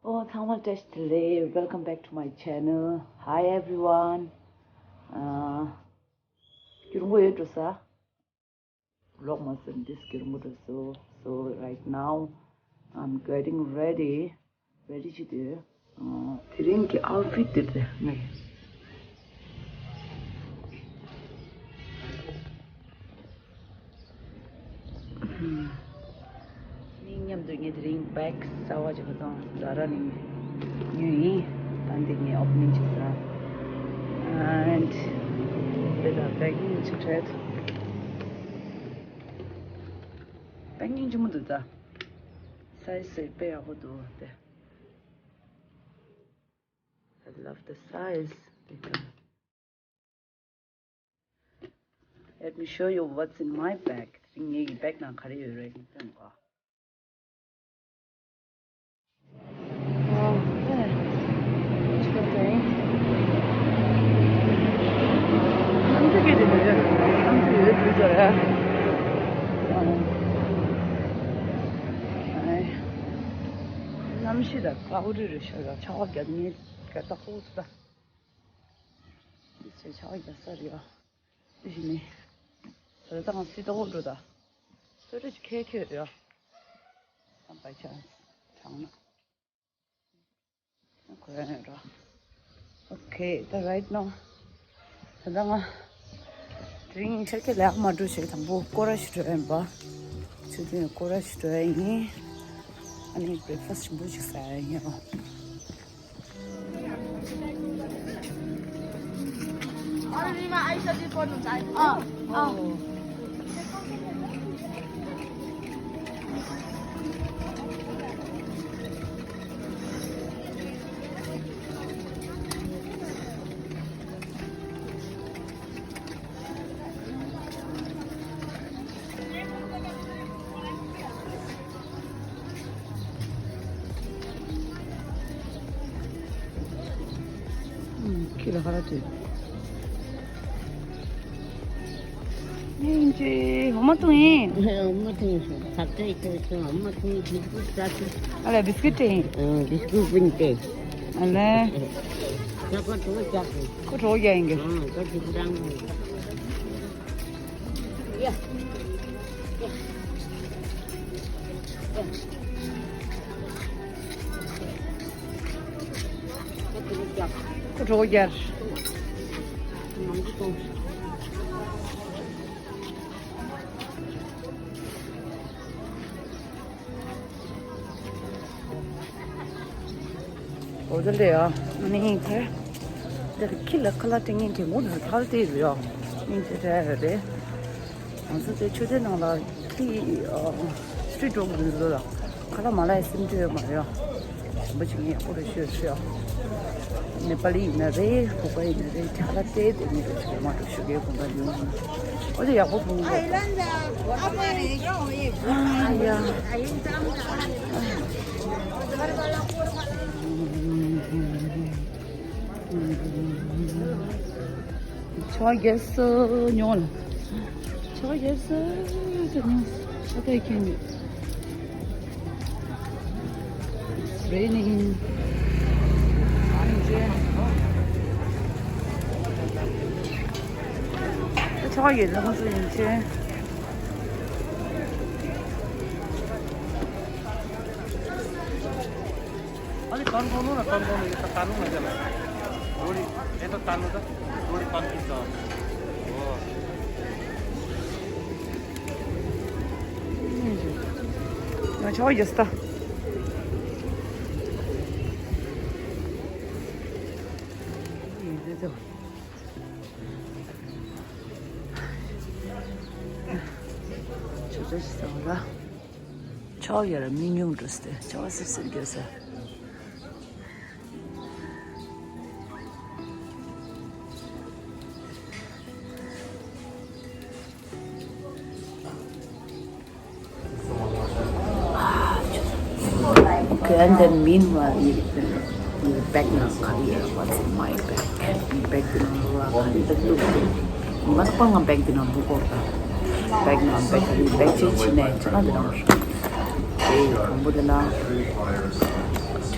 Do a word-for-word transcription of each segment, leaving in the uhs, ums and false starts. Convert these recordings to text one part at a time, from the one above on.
ཨོ། ཚང་མ་བཀྲ་ཤིས་བདེ་ལེགས། Welcome back to my channel. Hi everyone. ཨ། རྒྱུན་པོ་ཡོད་འགྲོ་ས། ལོག་མ་ཟིན་འདིས་རྒྱུན་པོ་འགྲོ་སོ། So right now I'm getting ready. Ready བྱེད་དུས། ཨ། དེ་རིང་གི་outfit དེ་རེད་ངའི། ཨ། མིང་མཉམ་དུ་ངས་དེ་རིང་བེག་གསར་པ་ཅིག་བཏང་། ཛ་ར་ནས་ཉོས་ཡིན། ད་འདི་ངས་opening བྱེད་ས། And དེ་ལ་packing ཅིག་བྲིས། packing ཆེན་པོ་འདུག་ད། size དཔེ་ཡག་པོ་འདུག་དེ། I love the size. Let me show you what's in my bag. ངའི་བེག་ནང་ག་རེ་ཡོད་རེད་སྟོན་གོ། གནམ་གཤིས་ད་ཀའོ་རི་རི་ཤོད་ལ་ཆར་པ་བརྒྱབ་ནས་ག་ད་ཧུ་ཙི་ད། འདི་ཚོའི་ཆར་པ་རྒྱག་ས་རེད་ཡ། དེ་བཞིན་ནི། ད་ལྟ་ང་སི་ཏོག་འགྲོ་ད། སོ་རེ་ཁྱེད་ཁྱེད་ཡ། Some by chance དྲང་ན། གོ་ཡ་ཡོད་ར། Okay, the right now. ད་ལྟ་ང་། དེ་རིང་ཤར་ཁྱེད་ལས་ཨ་མ་འགྲོ་བྱས་དང་པོ་སྐོར་ར་ཞིག་འགྲོ་ཡིན་པ། ཆུ་ཚོད་སྐོར་ར་ཞིག་འགྲོ་ཡ་ཡིན། ཨ་ནི་breakfast ཞིམ་པོ་ཞིག་ཟ་ཡ་ཡིན་ར། ཁྱི་ལ་ཁ་ལ་དྲིས། ཡིན་ཅི་འོ་མ་འཐུང་ཡིན། འོ་མ་འཐུང་ཡིན། ཐག་ཐག་ཡིན་འོ་མ་འཐུང་ཡིན། བི་སྐུད་ཟ་ཐུབ། ཨ་ལ་བི་སྐུད་སྤྲད་ཡིན། ཨ་བི་སྐུད་བུན་ཏེ། ཨ་ལ། ཁོ་གྲོགས་རྒྱག་ཡིན་གི། ཁོ་གྲོགས་རྒྱག་ཡིན་གི། ཨ་ཁོ་གྲོགས་རྒྱག་ཡིན་གི། ཁོ་གྲོགས་རྒྱག་འོ་དེ་འདྲ་ཡ། ཨ་ནི་དེ། དེར་ཁྱི་ལ་ཁ་ལག་སྤྲད་མཁན་གྱི་ངོ་དེ་ཚོ་ཐག་དེ་རེད་ཡ། སྙིང་རྗེ་སྤྲད་ཡོད་རེད། ང་ཚོ་དེ་ཆུ་ཚོད་ནང་ལ་ཁྱི་street dog འདི་ཚོ་ལ་ཁ་ལག་མ་ལ་ཡ་སེམས་ཁྲལ་ཡོད་མ་རེད་ཡ། ཞིམ་པོ་བྱེད་མཁན་ཡག་པོ་རེད་ཤོད་ཤོད་ཡ། ནེ་པ་ལི་ཡིན་ན་རེད། གུ་ག་ཡིན་ན་རེད། ཁ་ལག་སྤྲད་དེ་ནི་རེད་ཤོད་མ་འགྲོ་ཤོད་མཁན་གུ་ག་ཡོད། འོ་དེ་ཡག་པོ་མཐོང་གི་འདུག་ཨ་ཡ། ཆ་རྒྱས་སུ་ཉོ་ལ། ཆ་རྒྱས་སུ་ཉོ་ཆ་ཏའི་ཁྱེད་ནི། Raining. ཆོག་ཡོད་ལ་ཁོང་ཚོ་ཡིན་ཆེ། ཨ་ནི་ཀན་ཀོང་ལུང་ན་ཀན་ཀོང་ལུང་ཡོད་ས་ཀན་ལུང་ན་ཡོད་ལ། རོ་རི་ཨེ་ད་ཀན་ལུང་ད་རོ་རི་ཀན་ཀོང་ད། ཨོ། ང་ཆོག་ཡོད་ས། ཆོག་ཡོད་ས་ལ། ཆོག་ཡོད་ལ་མི་ཉུང་འགྲོ་སྟེ་ཆོག་སིར་སིར་རྒྱོ་ས། Okay, and then meanwhile, you, you bag now, what's in my bag? Bag now, what is the look? What bag now, book? Bag now, bag, bag, bag, bag, bag, bag, bag, bag,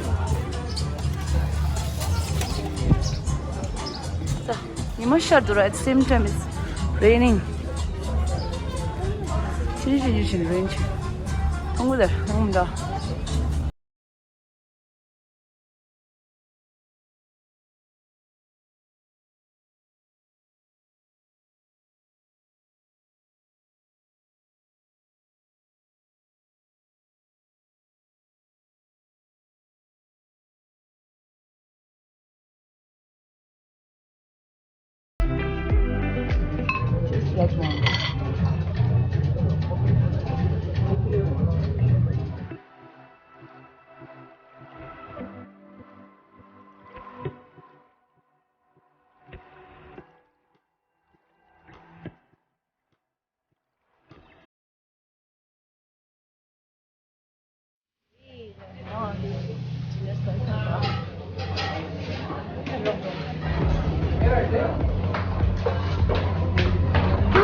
ཉི་མ་ཤར་འདུག་ར། At the same time it's raining. ཆུ་ཆུ་ཆུ་ཆུ་རེན་ཆུ། ཧང་གོ་དར་ཧང་མ་ད། Just like one.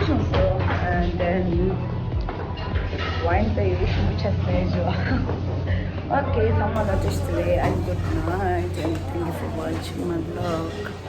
And then wine the muchas. Okay, someone noticed today and good night and thank you for watching my vlog.